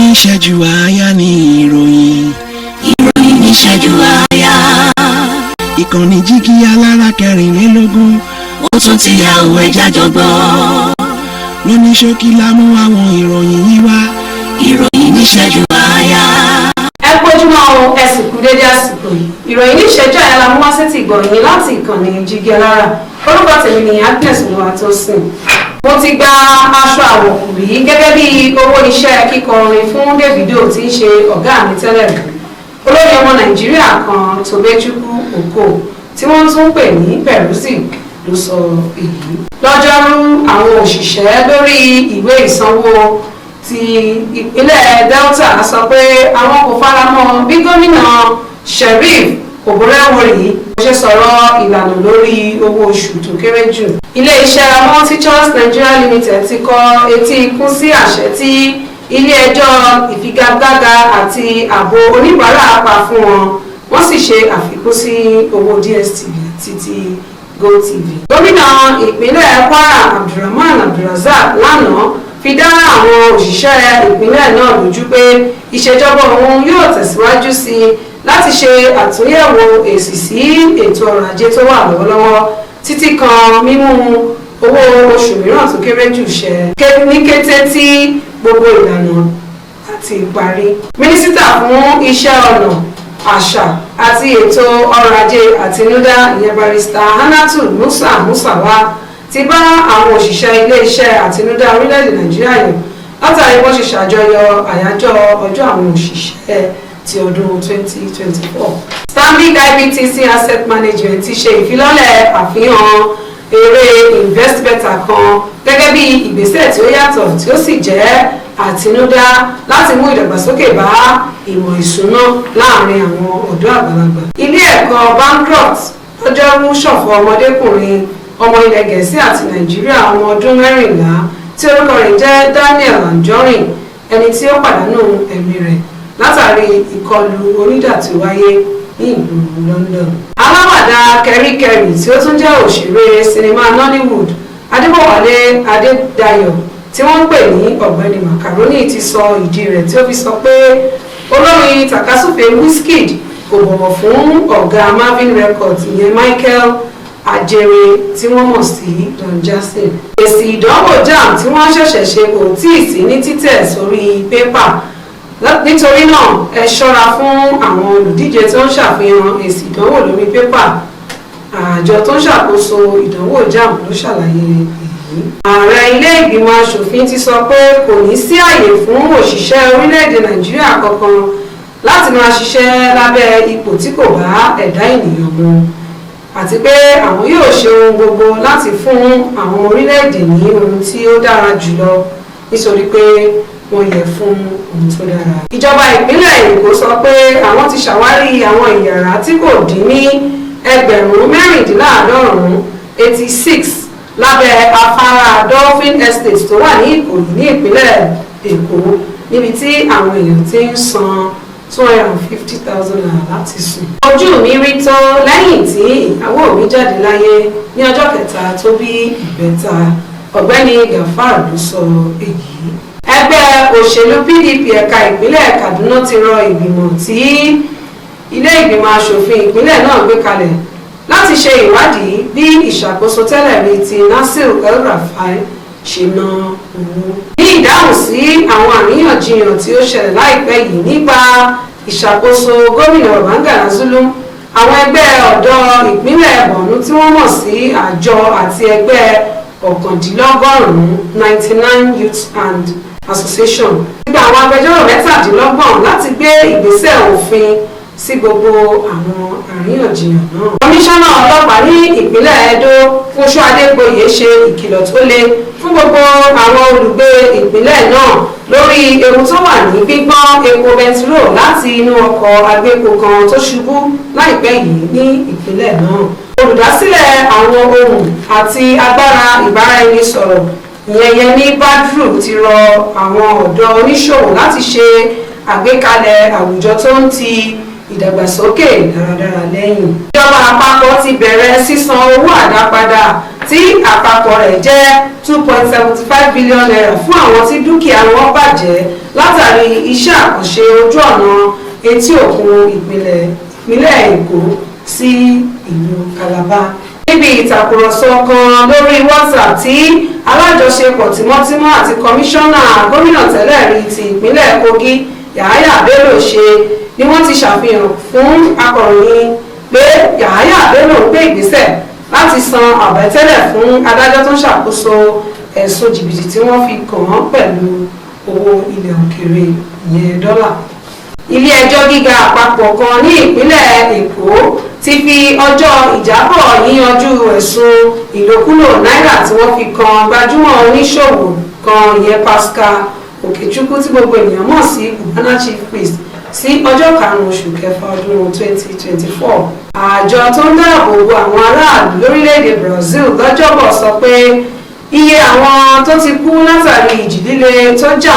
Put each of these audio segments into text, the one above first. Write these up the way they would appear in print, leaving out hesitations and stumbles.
Níṣẹ́jú àáyá ní ìròyìn. Ìròyìn níṣẹ́jú àáyá. Ìkànnì Jígí Alára 24. Ó tún ti yà òwe jájọ gbọ́. Lóní ṣókí la mú àwọn ìròyìn yìí wá. Ìròyìn níṣẹ́jú àáyá. Ẹ kojúmọ́ o, ẹ sì kú dédé àsìkò yìí. Ìròyìn ní ìṣẹ́jú àyà la mú wá sétí ìgbọ̀nyìn láti ìkànnì Jígí Alára. Orúkọ tèmi ni Agnes Olúwatósìn. Mo ti gba aṣọ àwọ̀kù rí gẹ́gẹ́ bí owó iṣẹ́ kíkọ orin fún Davido tí ń ṣe ọ̀gá mi tẹ́lẹ̀ rí, olórin ọmọ Nàìjíríà kan, Tobechukwu Oko, tí wọ́n tún ń pè ní Peruzzi, ló sọ èyí. Lọ́jọ́rú, àwọn òṣìṣẹ́ lórí ìwé ìsanwó ti ìpínlẹ̀ Delta sọ pé àwọn kò faramọ́ bí Gómìnà Sheriff Oborevwori ṣe sọ̀rọ̀ ìlànà lórí owó oṣù tó kéré jù. Ilé-iṣẹ́ MultiChoice Nigeria Limited ti kọ etí ikún sí àṣẹ tí ilé-ẹjọ́ ìfigagbága àti ààbò oníbàárà pa fún wọn, wọ́n sì ṣe àfikún sí owó DSTV àti ti GOtv. Gómìnà ìpínlẹ̀ Kwara, Abdulrahman Abdulrazak, lánàá fi dá àwọn òṣìṣẹ́ ìpínlẹ̀ náà lójú pé ìṣèjọba òun yóò tẹ̀síwájú sí i láti ṣe àtúnyẹ̀wò èsì sí ètò ọrọ̀ ajé tó wà lọ́wọ́lọ́wọ́, títí kan mímú owó oṣù mìíràn tó kéré jù ṣẹ ní kété tí gbogbo ìlànà àti ìparí. Mínísítà fún iṣẹ́ ọnà, àṣà àti ètò ọrọ̀ ajé àtinúdá, ìyẹn Barrister Hannatu Musa Musawa, ti bá àwọn òṣìṣẹ́ iléeṣẹ́ àtinúdá orílẹ̀-èdè Nàìjíríà yọ̀ látàrí bó ṣe ṣàjọyọ̀ àyájọ́ ọjọ́ àwọn òṣìṣẹ́ ti ọdún 2024. Stanbic IBTC Asset Management ti ṣe ìfilọ́lẹ̀ àfihàn eré Invest Better kan gẹ́gẹ́ bí ìgbésẹ̀ tí ó yàtọ̀ tí ó sì jẹ́ àtinúdá láti mú ìdàgbàsókè bá ìmọ̀ ìṣúná láàrin àwọn ọ̀dọ́ àgbàlagbà. Ilé ẹ̀kọ́ Bancroft lọ́jọ́rú ṣọ̀fọ̀ ọmọdékùnrin ọmọ ilẹ̀ Gẹ̀ẹ́sì àti Nàìjíríà, ọmọ ọdún 14, tí orúkọ rẹ̀ jẹ́ Daniel Anjorin, ẹni tí ó pàdánù ẹ̀mí rẹ̀ látàrí ìkọlù onídà tí ó wáyé ní ìlú London. Aláwàdà kẹríkẹrì tí ó tún jẹ́ òṣèré sinimá Nollywood, Adébọ̀wálé Adédayọ̀, tí wọ́n ń pè ní Ọ̀gbẹ́ni Macaroni, ti sọ ìdí rẹ̀ tí ó fi sọ pé olórin tàkasúfè Wizkid kò bọ̀wọ̀ fún ọ̀gá Mavin Records, ìyẹn Michael Ajere tí wọ́n mọ̀ sí Don Jazzy. Èsì ìdánwò JAMB tí wọ́n ṣẹ̀ṣẹ̀ ṣe kò tíì sí ní títẹ̀ sórí pépà, nítorí náà ẹ ṣọ́ra fún àwọn olùdíje tó ń ṣàfihàn èsì ìdánwò lórí pépà. Àjọ tó ń ṣàkóso ìdánwò JAMB ló ṣàlàyé èyí. Ààrẹ ilé ìgbìmọ̀ asòfin ti sọ pé kò ní sí àyè fún òṣìṣẹ́ orílẹ̀-èdè Nàìjíríà kankan láti máa ṣiṣẹ́ lábẹ́ ipò tí kò bá ẹ̀dá ènìyàn mu, àti pé àwọn yóò ṣe ohun gbogbo láti fún àwọn orílẹ̀-èdè ní ohun tí ó dára jùlọ, nítorí pé wọ́n yẹ fún ohun tó dára. Ìjọba ìpínlẹ̀ Èkó sọ pé àwọn ti ṣàwárí àwọn ìyàrá tí kò dín ní 196,000, 86, lábẹ́ afárá Dolphin Estate tó wà ní Ìkòyí ní ìpínlẹ̀ Èkó, níbi tí àwọn èèyàn ti ń san ₦250,000 láti sùn. Ojú mi rí tó lẹ́yìn tí ìyàwó mi jáde láyé ní ọjọ́ kẹta tó bí ìbẹ́ta, Ọ̀gbẹ́ni Gafar ló sọ èyí. Ẹgbẹ́ òṣèlú PDP ẹ̀ka ìpínlẹ̀ Kaduna ti rọ ìgbìmọ̀ tí ilé ìgbìmọ̀ asòfin ìpínlẹ̀ náà gbé kalẹ̀ láti ṣe ìwádìí bí ìṣàkóso tẹ́lẹ̀ rí ti Nasir El-Rufai ṣe ná owó. Ní ìdáhùn sí àwọn àríyànjiyàn tí ó ṣẹlẹ̀ láìpẹ́ yìí nípa ìṣàkóso Gómìnà Babagana Zulum, àwọn ẹgbẹ́ ọ̀dọ́ ìpínlẹ̀ Borno tí wọ́n mọ̀ sí àjọ àti ẹgbẹ́ 99, 99 Youth and Association, gba àwọn agbẹjọ́rò 27 láti gbé ìgbésẹ̀ òfin sí gbogbo àwọn àríyànjiyàn náà. Kọmíṣánná ọlọ́pàá ní ìpínlẹ̀ Edo, Fúnṣọ́ Adégbòye, ṣe ìkìlọ̀ tó le fún gbogbo àwọn olùgbé ìpínlẹ̀ náà lórí ewu tó wà ní gbígbọ́n epo bẹntiró láti inú ọkọ̀ agbépo kan tó ṣubú láìpẹ́ yìí ní ìpínlẹ̀ náà. Olùdásílẹ̀ àwọn ohun àti agbára ìbáraẹnisọ̀rọ̀, ìyẹn Yẹmi Badru, ti rọ àwọn ọ̀dọ́ oníṣòwò láti ṣe àgbékalẹ̀ àwùjọ tó ń ti ìdàgbàsókè dáradára lẹ́yìn. Ìjọba àpapọ̀ ti bẹ̀rẹ̀ sísan owó àdápadà tí àpapọ̀ rẹ̀ jẹ́ ₦2.75 billion fún àwọn tí dúkìá wọn bàjẹ́. Látàrí iṣẹ́ àkànṣe ojú ọ̀nà etí òkun ìpínlẹ̀ Èkó sí ìlú Calabar. Níbi ìtàkùrọ̀sọ kan lórí WhatsApp tí alájọṣepọ̀ tímọ́tímọ́ àti kọmíṣánná gómìnà tẹ́lẹ̀ rí ti ìpínlẹ̀ Kogi, Yahaya Bello, ṣe ni wọ́n ti ṣàfihàn fún akọ̀ròyìn pé Yahaya Bello ń gbé ìgbésẹ̀ láti san àbẹ̀tẹ́lẹ̀ fún adájọ́ tó ń ṣàkóso ẹ̀sùn jìbìtì tí wọ́n fi kàn án pẹ̀lú owó ilẹ̀ òkèèrè, ìyẹn dọ́là. Ilé ẹjọ́ gíga àpapọ̀ kan ní ìpínlẹ̀ Èkó ti fi ọjọ́ ìjábọ̀ yíyanjú ẹ̀sùn ìlòkulò náírà tí wọ́n fi kan gbajúmọ̀ oníṣòwò kan, ìyẹn Pascal Okechukwu tí gbogbo ènìyàn mọ̀ sí Cubana Chief Priest, sí ọjọ́ 5 oṣù kẹfà ọdún 2024. Àjọ tó ń dáàbò bo àwọn aráàlú lórílẹ̀‐èdè Brazil lọ́jọ́bọ̀ sọ pé iye àwọn tó ti kú látàrí ìjì líle tó jà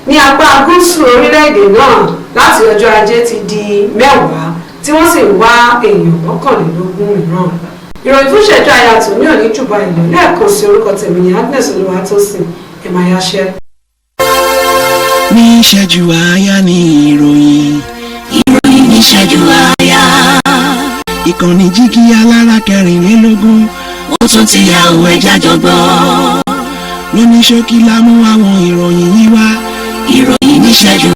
ní apá gúúsù orílẹ̀-èdè náà láti ọjọ́ Ajé ti di 10, tí wọ́n sì ń wá èèyàn 21 mìíràn. Ìròyìn fún ìṣẹ́jú àyà tòní òní jùbọ ìlú lẹ́ẹ̀kan sí. Orúkọ tèmi ní Agnes Olúwatósìn. Ẹ̀ máa yáṣẹ́. Ní ìṣẹ́jú àáyá ní ìròyìn. Ìròyìn níṣẹ́jú àáyá. Ìkànnì Jígí Alára 24. Ó tún ti yá o, ẹ jẹ́ á jọ gbọ́. Lóní ṣókí la mú àwọn ìròyìn yìí wá. Ìròyìn níṣẹ́jú